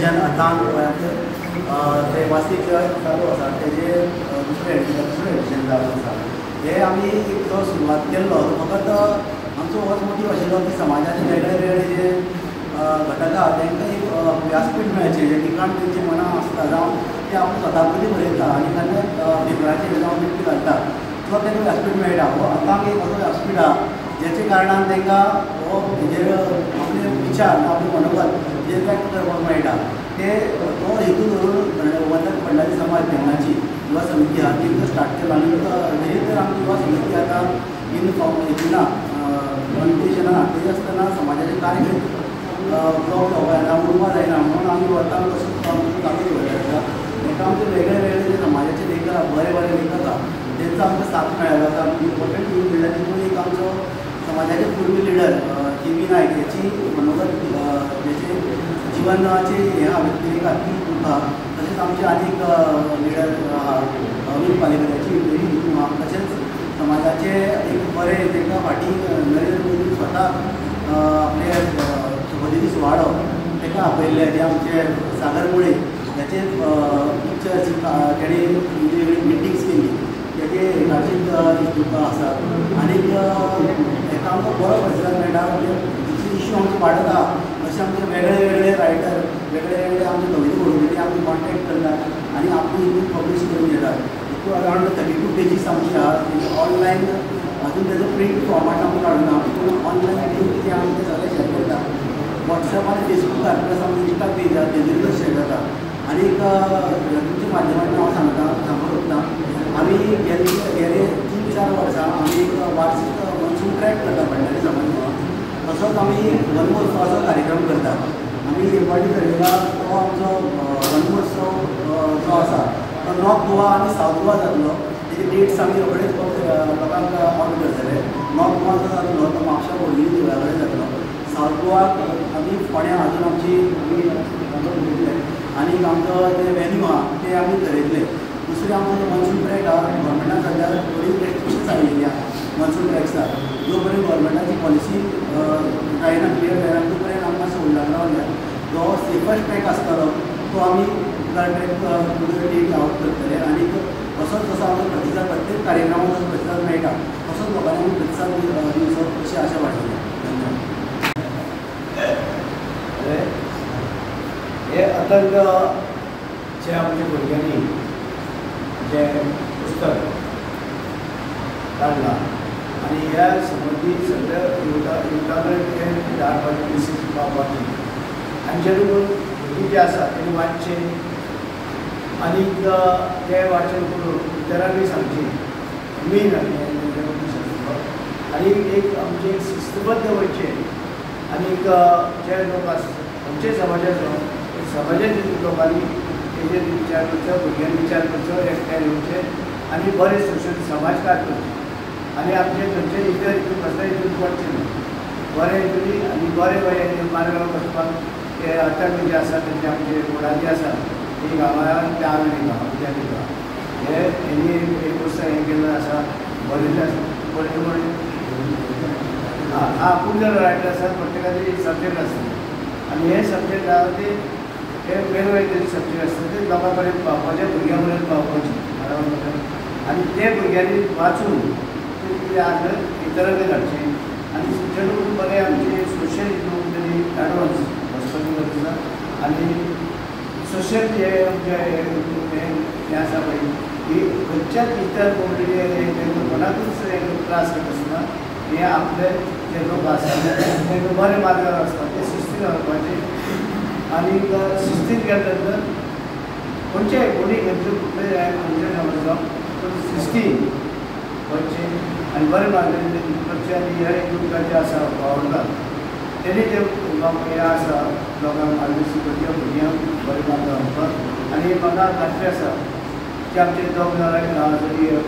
Addition अथांग त्रैमासीक चालू आसा तेजे दुसरें एडिशन चालू आसा. हे आमी एक जो सुरवात केल्लो फकत आमचो होच मोटीव आशिल्लो की समाजाचे वेगळे वेगळे जे घटक आहा तांकां एक व्यासपीठ मेळचें, जे ठिकाण तेंचे मनां आसता जावं ते आपल्या स्वता पयलीं बरयता आनी केन्ना पेपराचेर जावं लिपी घालता तो तांकां व्यासपीठ मेळटा. हो अथांग एक असो व्यासपीठ आहा जेचे कारणान तांकां हो हेजेर आपले विचार आपलें मनोगत जे व्यक्त करपाक मेळटा. ते तो हेतू धरून गोमंतक भंडारी समाज भेंगणाची युवा समिती आहा ती स्टार्ट केलो आनी जरी तर आमची युवा समिती आतां इन फॉर्म हेतूना कॉम्पिटिशनान तेजे आसतना समाजाचें कार्य ब्लॉक जावपा जायना, उरपा जायना म्हणून आमी वता तसोच आमचो चालू दवरलें आसा. ताका आमचे वेगळे वेगळे जे समाजाचे लेखक आहा, बरे बरे लेखक आहा तेंचो आमकां साथ मेळ्ळो आसा. इम्पॉर्टंट न्यूज म्हणल्यार तितून एक आमचो समाजाचे पूर्वी लिडर के बी नायक हेची मनोगत जेचे जिवनाचे हें आहा व्यक्तिरेखा ती बूक आहा. तशेंच आमचे आनीक लिडर आहा अमीत पालेकर हेची इंटरव्यू हितून आहा. तशेंच समाजाचे एक बरे तांकां फाटीं नरेंद्र मोदी स्वता आपले शपथविधी सुवाळो ताका आपयल्ले जे आमचे सागर मुळे हेचे पिक्चर्स तेणी वेगळी पेंटिंग्स केली तेजे हेकाचेर बूक आसा. आनीक हेका आमकां बरो प्रतिसाद मेळटा. म्हणजे जितले इश्यू आमचे वाडत आहा तशें आमचे वेगळे वेगळे रायटर वेगळे वेगळे आमचे कविता बरोवपी आमकां कॉन्टेक्ट करतात आनी आपली बूक पब्लीश करून घेतात. हितून अरावंड 32 पेजीस आमची आहा. ऑनलायन अजून तेजो प्रिंट फॉर्मेट आमकां काडूना, पूण ऑनलायन लिंक कितें आमी तें सगळें शेअर करता. वॉट्सएप आनी फेसबुकार प्लस आमची इंस्टा पेज आहा तेजेरूय शेअर जाता. आनीक तुमच्या माध्यमांतल्यान हांव सांगता सांगूंक सोदता आमी गेले 3-4 वर्सां आमी एक वार्षिक मनसून ट्रॅक करता भंडारी समाज म्हणून. तसोच आमी वनमहोत्सवाचो कार्यक्रम करता. आमी एक फावटी थरयला तो आमचो वनमहोत्सव जो आसा तो नॉर्थ गोवा आनी सावथ गोवा जातलो. तेजे डेट्स आमी रोखडेच लोकांक ऑन करतले. नॉर्थ गोवा जो जातलो तो म्हापशा बोडगिणी देवळा कडेन जातलो. सावथ गोवाक आमी फोंड्या अजून आमची आमी उलयतले आनी आमचो जे वेन्यू आहा ते आमी थरयतले. दुसरें आमचो मनसून ट्रॅक आहा गव्हर्मेंटान सद्या थोडी रेस्ट्रिक्शन्स आयिल्ली आहा मनसून ट्रॅक्साक. जो पर्यंत गव्हर्मेंटाची पॉलिसी जायना क्लियर जायना तो पर्यंत आमकां सोडला रावल्या जो सेफस्ट ट्रॅक आसतलो तो आमी ट्रॅक डेट आवट करतले. आनी तसोच जसो आमचो प्रतिसाद प्रत्येक कार्यक्रमाक जसो प्रतिसाद मेळटा तसोच लोकांनी आमी प्रतिसाद दिवचो अशी आशा बाळगिल्या. धन्यवाद. हे अतंग जे आमच्या भुरग्यांनी जे पुस्तक काडलां आनी ह्या संबंदी सगळ्या युवता कडेन तें धाडपाची मेसेज पावपाची आनी जेणे करून भुरगीं जी आसा तेणी वाचचें आनीक तें वाचन करून इतरांकूय सांगचें मेन आनी एक आमचें एक शिस्तबद्ध वयचें आनीक जे लोक आसा खंयच्याय समाजाचो समाजाच्या लोकांनी तेजेर विचार करचो, भुरग्यांनी विचार करचो, एकठांय येवचें आनी बरें सोशल समाजकार्य करचें आनी आमचे खंयचे इतर हितून कसले हितून पडचें न्हू, बरें हितून आनी बरें बरें मार्गार वचपाक ते अतंग जे आसा तेंचे आमचे फुडारी आसा ती गांवान ते आमी गांव गांव हे हेणी एक पुस्तक हें केल्लें आसा बरयल्लें आसा बरयलें म्हण आं आं खूब जाण रायटर आसात प्रत्येकाचे एक सब्जेक्ट आसता आनी हे सब्जेक्ट आहा ते हे वेगवेगळे सब्जेक्ट आसता ते लोकां कडेन पावपाचे, भुरग्यां मेरेन पावपाचे आनी ते भुरग्यांनी वाचून ते कितें आसा इतरांकय धाडचें आनी जेणे करून बरें आमचे सोशल हितून तरी एडवान्स वचपाची गरज आसा. आनी सोशल हे आमचे हें आसा पळय की खंयच्याच इतर कम्युनिटी कोणाकूच त्रास करता आसतना हे आपले जे लोक आसा तांकां बरे मार्गार वचपाचें, शिस्तीन व्हरपाचें आनी शिस्तीन गेले नंतर खंयचेय कोणीय खंयचे कुठले खंयचे समज जावं पूण शिस्तीन वचचें आनी बरें मार्गान करचें. आनी हे तुमकां जें आसा वावुरतात तेणी जे हें आसा लोकांक मार्गदर्शन करचें, भुरग्यांक बरें मार्गार व्हरपाक. आनी म्हाका खात्री आसा की आमचे दोग जाणां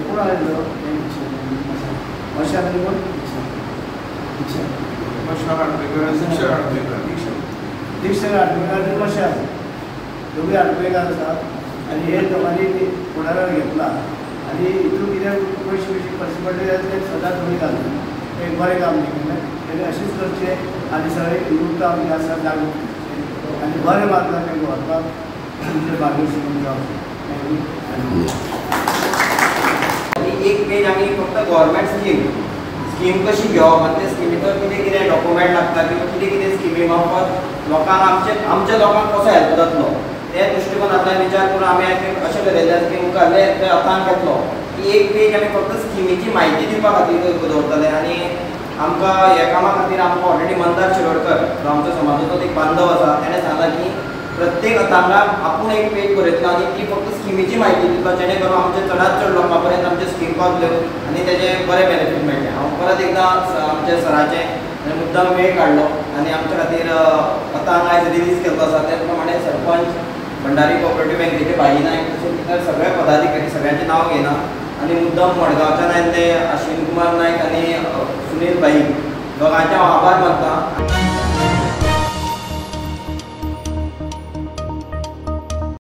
कोण आयलो अशें आनी कोण दीक्षा आडमेकार आनी मशाल दोगूय आडमेकार आसा आनी हे दोगांनी फुडाकार घेतला आनी हितून कितें पयशे बियशे खर्च पडले जाल्यार ते सदांच तुमी घालता एक बरें काम न्ही केलें तेणी अशेंच करचें आनी सगळे युवता आमचे आसा जागृत करचें. आनी बरें मार्गार तांकां व्हरपाक तुमचें मार्गदर्शन जावचें. Thank you. आनी एक पेज आमी फक्त गव्हर्मेंट स्कीम कशी घेवप आनी ते स्किमीचो कितें कितें डॉक्युमेंट लागता किंवा कितें कितें स्किमी मार्फत लोकांक आमच्या लोकांक कसो हेल्प जातलो ते दृश्टिकोनांतल्यान विचार करून आमी अशें ठरयलें आसा की मुखारले अथांग येतलो की एक पेज आमी फक्त स्किमीची म्हायती दिवपा खातीर दवरतले. आनी आमकां ह्या कामा खातीर आमकां ऑलरेडी मंदार शिरोडकर जो आमच्या समाजाचो एक बांधव आसा तेणें सांगलां की प्रत्येक अथांगाक आपूण एक पेज बरयतलो आनी ती फक्त स्किमीची म्हायती दितलो जेणे करून आमचे चडांत चड लोकां पर्यंत आमचे स्कीम पावतल्यो आनी तेजे बरे बेनिफीट मेळटले. हांव परत एकदां आमच्या सराचें मुद्दाम वेळ काडलो आनी आमच्या खातीर अथांग आयज रिलीज केल्लो आसा. त्या प्रमाणे सरपंच भंडारी कोऑपरेटीव बँकेचे भाई नायक तशेंच इतर सगळे पदाधिकारी सगळ्यांचें नांव घेयना आनी मुद्दाम मडगांवच्यान आयिल्ले अश्विन कुमार नायक आनी सुनील भाई दोगांचे हांव आभार मानता.